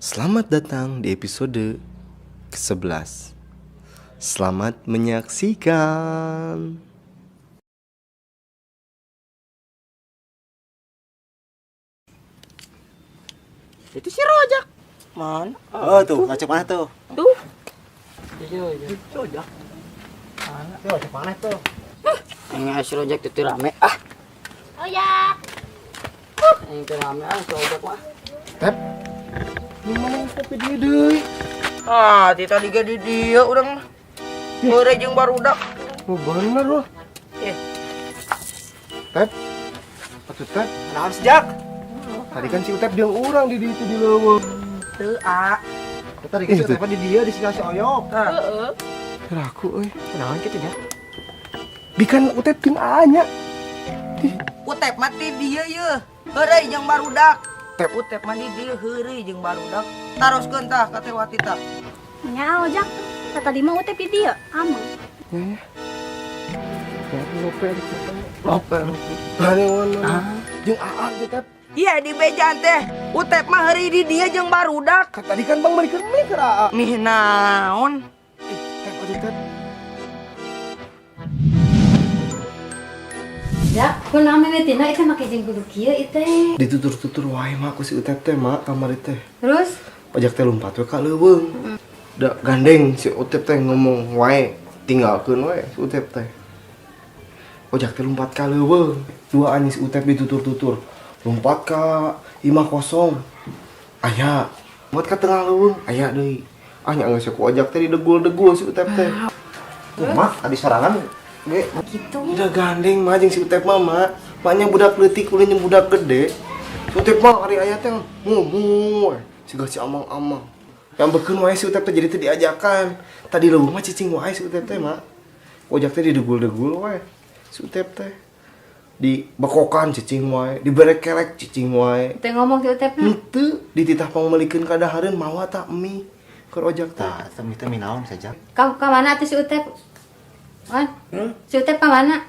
Selamat datang di episode ke-11. Selamat menyaksikan. Itu si Rojak. Mana? Oh tuh, ngacak mana tuh? Tuh. Iya, iya. Rojak. Mana? Tuh, ngacak mana tuh? Ini si Rojak itu rame ah. Rojak. Ini teu rame ah si Rojak mah. Tep. Ini mana kopi dia deui? Ah, ti tadi ge di dieu urang mah. Heureuy jeung barudak. Oh, bener loh. Eh. Tep. Atuh Tep. Naon sejak? Tadi kan si Utep jeung urang di ditu di leuweung. Teu ah. Tadi gitu Utep di dia di si Oyok. Heeh. Raku euy. Naon kitu nya? Bikan Utep tim anya. Utep mah ti dieu yeuh. Heureuy jeung barudak. Tep. Utep mah di dieu heureuy jeung barudak. Taroskeun tah ka Teh Wati tah. Nya Ojak, tadi mah Utep di dieu, ameng. Ya ya. Ya lope lope. Lope. Ah. Jeung aa teh Tep. Iya di bejaan teh. Utep mah heureuy di dieu jeung barudak. Kan tadi kan Bang balik ke aa. Mih naon? Tep atuh Tep. Ya, kunaon mimitina itu make jeung kudu kieu ieu teh. Ditutur-tutur wae mah ku si Utep teh mak kamari teh. Terus Pajak teh lompat we ka leuweung. Da gandeng si Utep teh ngomong wae, tinggalkeun wae si Utep teh. Ojak teh lompat ka leuweung. Dua anjing si Utep ditutur-tutur. Lompat ka imah kosong. Aya, lompat ka tengah leuweung, aya deui. Ah nya geus ku ojak teh didegul-degul si Utep teh. Tuh mah tadi sorangan ge gitu. Udah gandeng mah jeung si Utep mah mak. Maknya budak leutik ulin jeung budak gede. Si Utep mah ari aya teh ngomong we. Siga si amang-amang. Yang beukeun wae si Utep teh jadi teu diajakan. Tadi leuweung mah cicing wae si Utep teh mak. Ojak teh didegul-degul wae. Si Utep teh dibekokan cicing wae, dibere kelek cicing wae. Teh ngomong ki Utep na. Henteu dititah pangmeulikeun ka dahareun mawa tak mie keur ojak teh. Tah, teh mie teh mie naon saja. Ka ka mana atuh si Utep? Wan? Si Utep ka mana?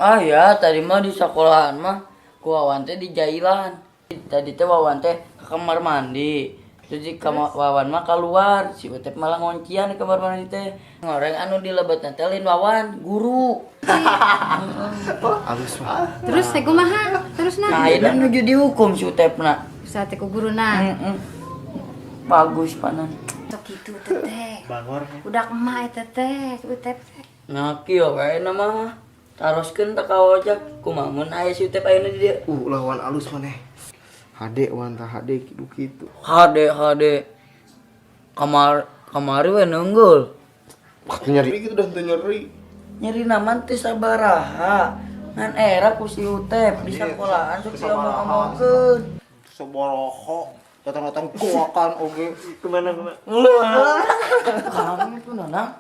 Ah ya, tadi mah di sekolahan mah ku Wawan teh di jailan. Tadi teh Wawan teh ke kamar mandi. Terus di kamar Wawan mah keluar, si Utep malah ngoncian di kamar mandi teh. Ngoreng anu di lebetna teh lain Wawan, guru. Alus mah. Terus teh kumaha? Terus na? Nah, ayeuna nuju dihukum si Utepna. Saat teh ku guruna. Heeh. Bagus panan. Sok kitu Utep teh. Bangor. Budak emak eta teh, si Utep teh. Nah, kieu wae na mah. Taroskeun teh ka ojak, kumaha mun aya si Utep ayeuna di dieu. Lawan alus maneh. Hade wan tah hade kitu kitu. Hade hade. Kamar kamari we neunggul. Waktu nyeri gitu dah teu nyeri. Nyeri naman teh sabaraha. Ngan era ku si Utep di sekolahan sok diomong-omongkeun. Sabaraha datang-datang kuakan oge. Kemana kemana? Kamu tuh nana.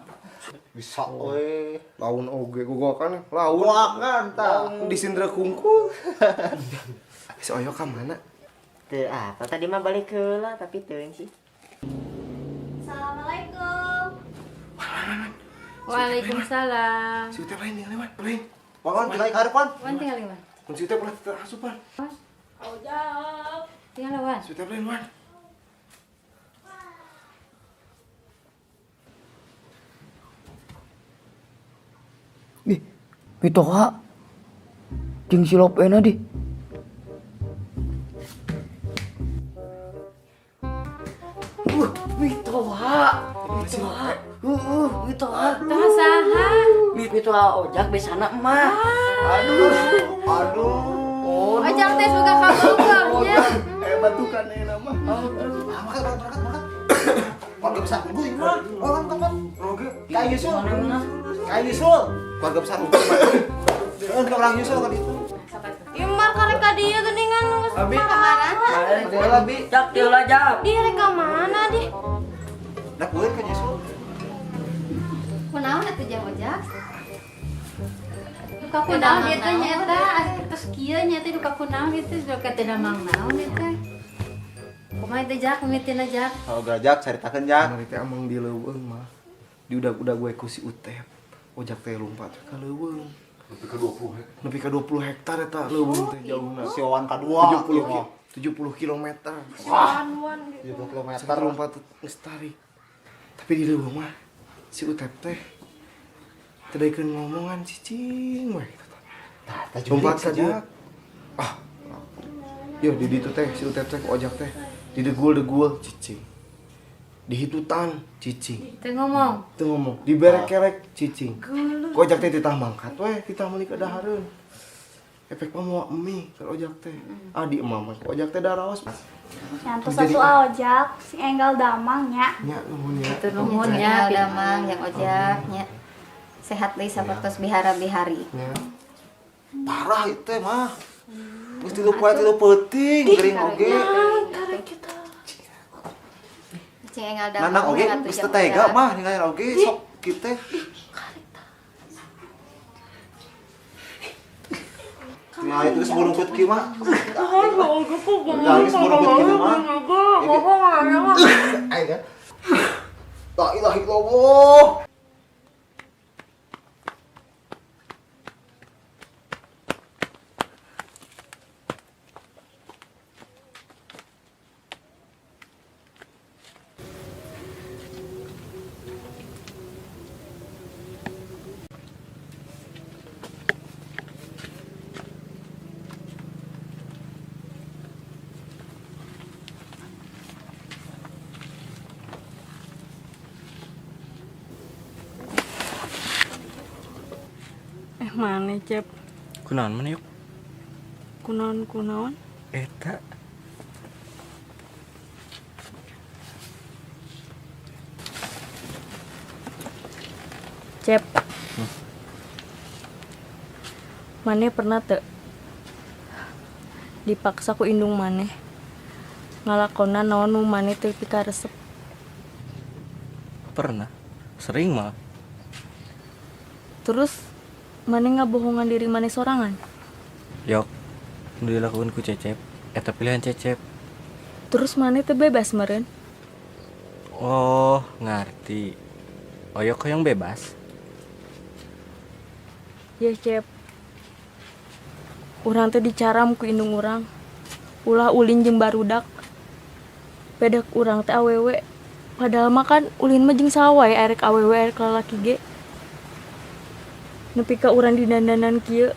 Bisa we. Laun oge gogokan laun. Kuakan tah. Di sindra kungkul. Si Oyo ka mana? Teu apa tadi mah balik heula tapi teuing sih. Assalamualaikum. Waalaikumsalam. Si Utep lain tinggal lewat, lain. Wawan tinggal ka hareupan. Wan tinggal lewat. Mun si Utep ulah teu asupan. Ojak. Tinggal lewat. Si Utep lain wan. Ih, mitoha. Jeung si Lopena di. Mitoha. Mitoha. Heeh, mitoha. Tah saha? Mitoha ojak besana emak. Aduh. Aduh. Ojak teh suka kabogoh nya. Hebat tuh kan enak mah. Ah, berangkat berangkat berangkat. Keluarga besar unggul ini mah. Wawan kapan? Oge. Ka Yusul. Ka Yusul. Keluarga besar unggul mah. Heeh, ka orang Yusul ka ditu. Imar karek ka dieu geuningan geus Abi. marah. Heula bi, jak heula jak. Di rek ka mana deh? Dak beureut ka Yusul. Kunaon atuh jang ojak? Duka kunaon ieu teh nya eta, terus kieu nya teh duka kunaon ieu teh duka teh damang naon ieu teh. Kumaha teh jak mimitina jak? Kalau gajak caritakeun jak. Kamari teh amang di leuweung mah. Di udag-udag we ku si Utep. Ojak teh lompat ka leuweung. Nepi ka 20 hektar. Nepi ka 20 hektar eta leuweung teh jauhna. Si Wawan kadua. 70 70 km. Wah, 70 km. Lompat geus tarik. Tapi di leuweung mah si Utep teh teu daekeun ngomongan, cicing we gitu tah. Tah, tah. Lompat saja. Ah. Yo di ditu teh si Utep teh ku Ojak teh didegul-degul, cicing. Dihitutan, cicing. Teu ngomong. Teu ngomong, diberek-kerek, cicing. Ku Ojak teh titah mangkat we, titah meuli kadahareun. Efek mah moal mie ke Ojak teh. Ah, di emam mah ku Ojak teh daraos. Nyantos atuh ah, Ojak, sing enggal damang nya. Nya, nuhun ya. Itu nuhun ya, nya, damang yang Ojak nya. Sehat deui sapertos bihara-bihari. Nya. Parah itu teh mah. Geus 3 poe 3 peuting gering oge. Cing enggal damang. Nanang oge atuh geus jang teu tega Ojak. mah ninggalin oge sok kieu teh. Nah, itu geus burungkut kieu mah. Nah, geus burungkut kieu mah. Ayo kan. La ilaha illallah. Eh, mana Cep? Kunaon mana yuk? Kunaon kunaon? Eta. Cep. Maneh pernah teu dipaksa ku indung maneh ngalakonan naon nu maneh teu pikaresep? Pernah. Sering mah. Terus maneh ngabohongan diri maneh sorangan? Yok. Nu dilakukan ku Cecep. Eta pilihan Cecep. Terus maneh teu bebas meureun? Oh, ngerti. Oyok yang bebas. Ya Cep. Urang teh dicaram ku indung urang. Ulah ulin jeung barudak. Pedak urang teh awewe. Padahal mah kan ulin mah jeung saha wae, arek awewe arek lalaki ge. Nepi ka urang didandanan kieu.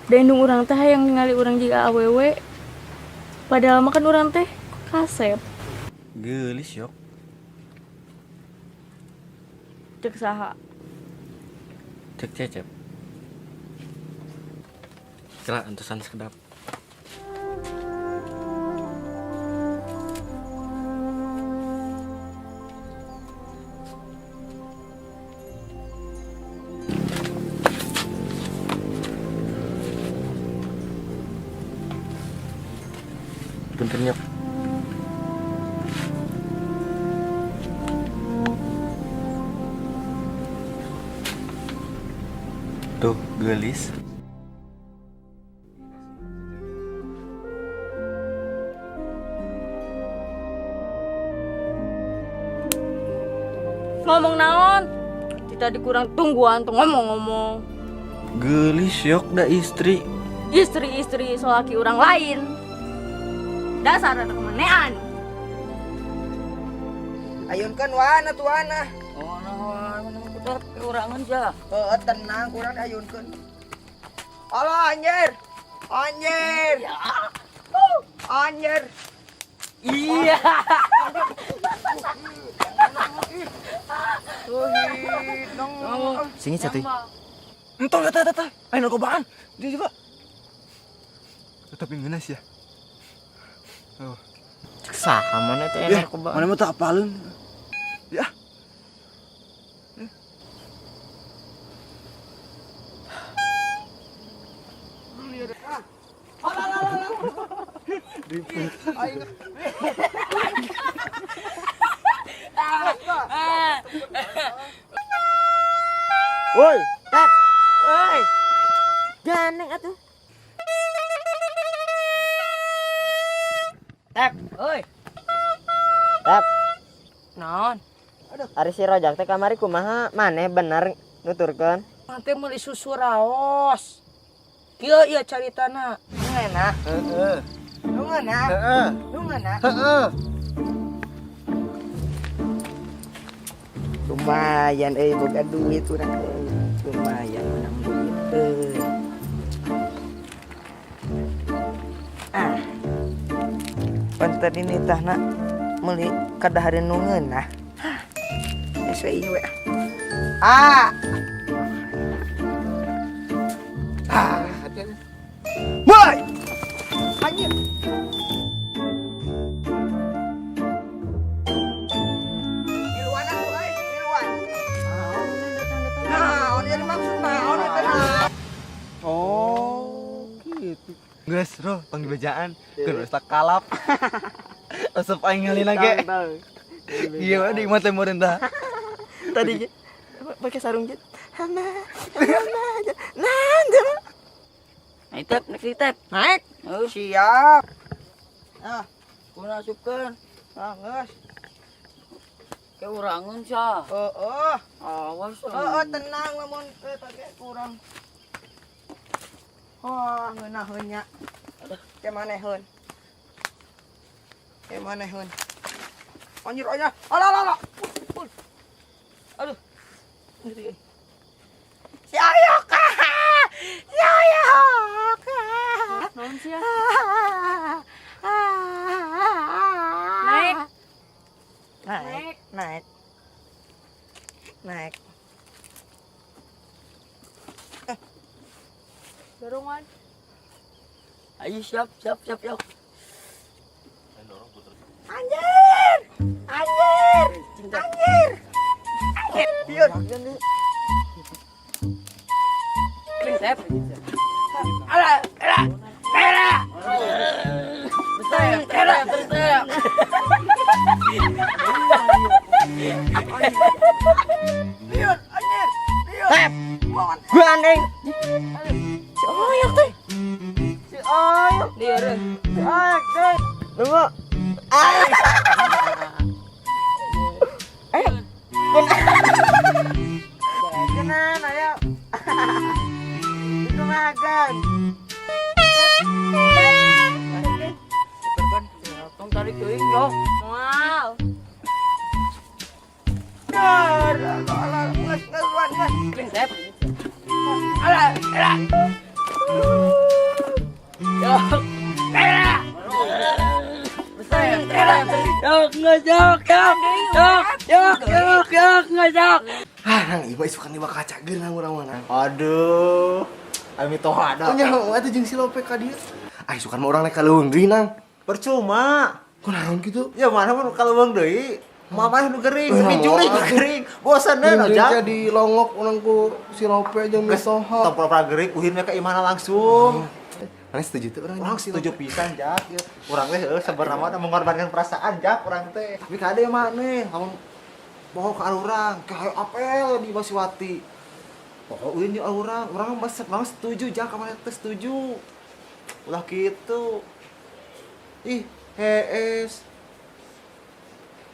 Da indung urang teh hayang ningali urang jiga awewe. Padahal mah kan urang teh kasep. Geulis yok. Cek saha? Cek Cecep. Kira antosan sekedap. Punten yok. Tuh, geulis. Ngomong naon? Ti tadi kurang tungguan tuh ngomong-ngomong. Geulis yok da istri. Istri-istri salaki urang lain. Dasar anak manean. Ayunkeun wana tuh wana. Oh, nah, mana putar keurangan sia. Heeh, tenang kurang diayunkeun. Alah anjir. Anjir. Anjir. Iya. Sini satu. Entong eta eta. Ayo narkobaan. Dia juga. Tapi ngeunah ya. Oh. Cek saha mana teh Ya, narkoba? mana mah tak apaleun. Ya. Woi, Tep. Woi. Ganeng atuh. Tep, Oi, Tep. naon? Ari si Rojak teh kamari kumaha? Maneh bener nuturkeun? Nanti meuli susu raos. Kieu ieu caritana. Enak. Heeh. ngeunah. Heeh. Nu ngeunah. Heeh. Lumayan euy boga duit urang euy. Lumayan menang duit euy. Ah. Panten ini tahna meuli kadahareun nu ngeunah. Hah. Geus we ieu we. Ah. Ah, mulai. Anjir. Miluan atuh euy, miluan. Naon ieu maksud naon eta naon? Oh, gitu. Geus, Bro, tong dibejaan. Keur geus tak kalap. Resep aing ngalina ge. Iya, di imah teh meureun tah. Tadi pakai sarung jet. Hana, hana, nah, jangan. Naik tep, naik tep. Naik. Heeh. Siap. Ah, Kuna asupkeun. ah, geus. Ke urangeun sah. Heeh. Awas. Heeh, tenang lamun eta ge kurang. Oh, ngeunaheun nya. Ke maneheun. Ke maneheun. Anjir aya. Alah alah alah. Aduh. Si Ayok. Si Ayok. Naon sih ya? Naik. Naik. Naik. Naik. Dorongan. Ayo siap, siap, siap, siap. Anjir! Anjir! Anjir! Anjir! Biar. Tep. Alah, alah, alah. Betul, betul. Biar, anjir. Biar. Tep. Gua anjing. Si Oyok teh. Si Oyok. Lieur. Si Oyok teh. Tunggu. Ah. Eh. Kenan, ayo. Itu makan. Tong tarik teuing yo. Moal. Dar, alah, geus, geus, buruan, geus. Tep. Alah, alah. Yok. Alah. Yok, ngejok, yok. Yok, yok, yok, yok, ngejok. Ah, nang ieu mah isukan di kaca geunang urang mah nang. Aduh. Ami toha da. Nya atuh jeung si Lope ka dieu. Ah, isukan mah urang naik ka leuweung deui nang. Percuma. Kunaon kitu? Ya mana mun ka leuweung deui. Mama nu gering, Eh, tapi jurig atuh. gering. Bosaneun Deui ojak. jadi longok urang ku si Lope jeung Mitoha. Tong pura-pura gering uhin we ka imahna langsung. Mana setuju tuh urang? Urang setuju pisan, Jak. Ya. Urang teh heueuh sabarna mah mengorbankan perasaan, Jak, urang teh. Tapi kade maneh lamun poho ka urang, ka hayo apel di Basiwati. Poho ulin jeung urang, urang mah mah setuju, Jak, ka maneh teh setuju. Ulah kitu. Ih, hees.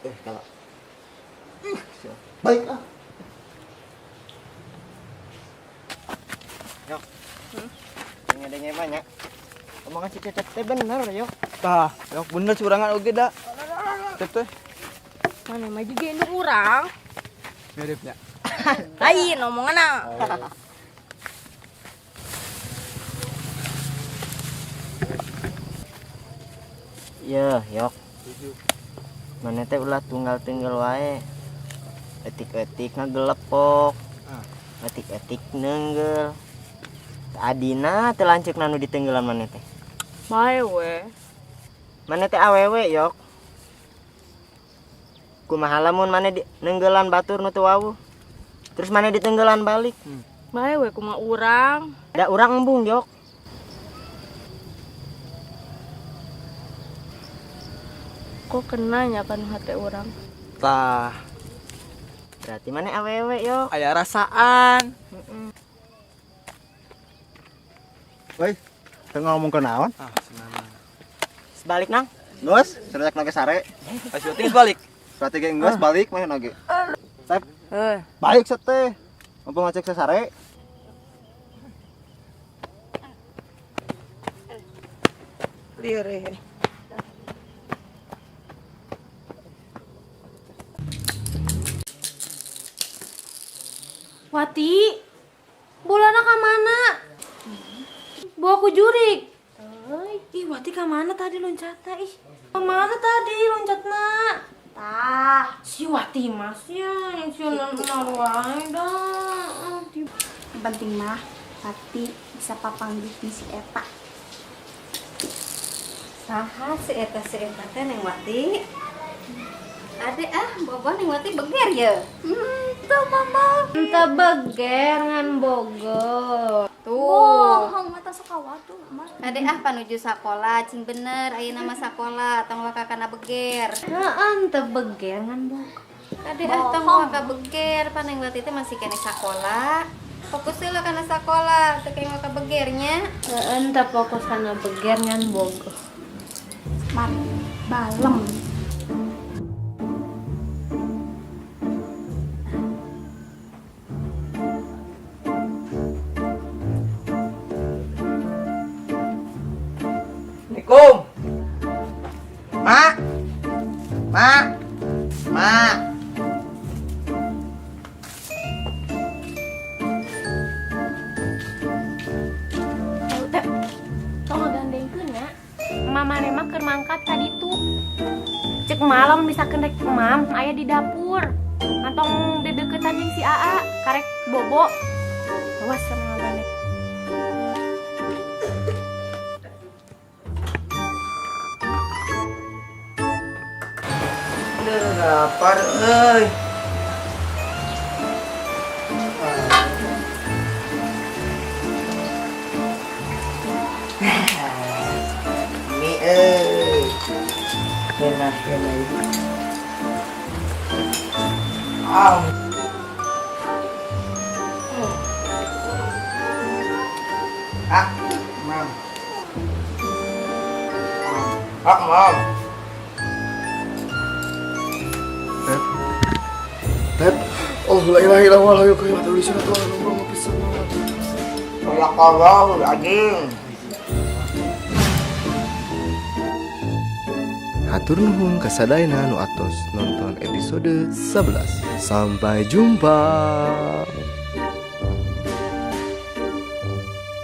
Eh, kala. Ih, siap. Baik ah. Yok. Denge-denge banyak. Omongan si Cecep teh bener, yok. Tah, yok bener curangan oge da. Cecep teh Mana mah juga indung urang. miripnya. Lain omonganna. Yeuh, yok. Mana teh ulah tunggal-tunggal wae. Etik-etik ngagelepok. Etik-etik nenggel. Adina teh lanceukna nu ditenggelan maneh teh. Bae we. Maneh teh awewe, yok. Kumaha lamun maneh di nenggelan batur nu teu wawuh. Terus maneh ditenggelan balik. Bae we kumaha urang. Da urang embung, yok. Kok kena nya kan hate urang. Tah, Berarti maneh awewe, yok. aya rasaan. Woi, teu ngomong ke naon? Ah, senang. Sebalik nang. Geus, sarek nage sare. Ayo tinggal balik. Berarti ge geus balik mah nage. Sep, Heuh. balik set teh. Mumpung ngecek sesare. Lieur euy. Wati, bolana ka mana? Bawa ku jurik. Ih, Wati ka mana tadi loncatna? Ih, ka mana tadi loncatna? Tah, si Wati mas ya, yang si wae dah. Yang penting mah Wati bisa papanggih jeung si eta. Saha si eta teh Neng Wati? Ade ah, bobo Neng Wati beger ya. Tuh mama. Entah beger ngan bogo. Tuh. Bohong mata suka watu, mah. Ade ah panuju sakola, cing bener ayeuna mah sakola tong waka kana beger. Heeh, entah beger ngan bogo. Ade ah tong waka beger, pan Neng Wati teh masih keneh sakola. Fokus heula kana sakola, teu kenging waka begernya. Heeh, entah fokus kana beger ngan bogo. Mari, balem. Assalamualaikum. Mak. Mak. Mak. Teh, tong ngagandengkeun nya. Mama mah keur mangkat ka ditu. Cek malam misalkan rek mam aya di dapur. Ngantong dedeketan jeung si Aa, karek bobo. Awas sama ngagandeng. Aduh, lapar euy. Mie euy. Enak enak. Am. Ah, mam. Ah, mam. Tep. Tep. Oh, la ilaha illallah la ilaha illallah. Allah anjing. Hatur nuhun kasadayana nu atos nonton episode 11. Sampai jumpa.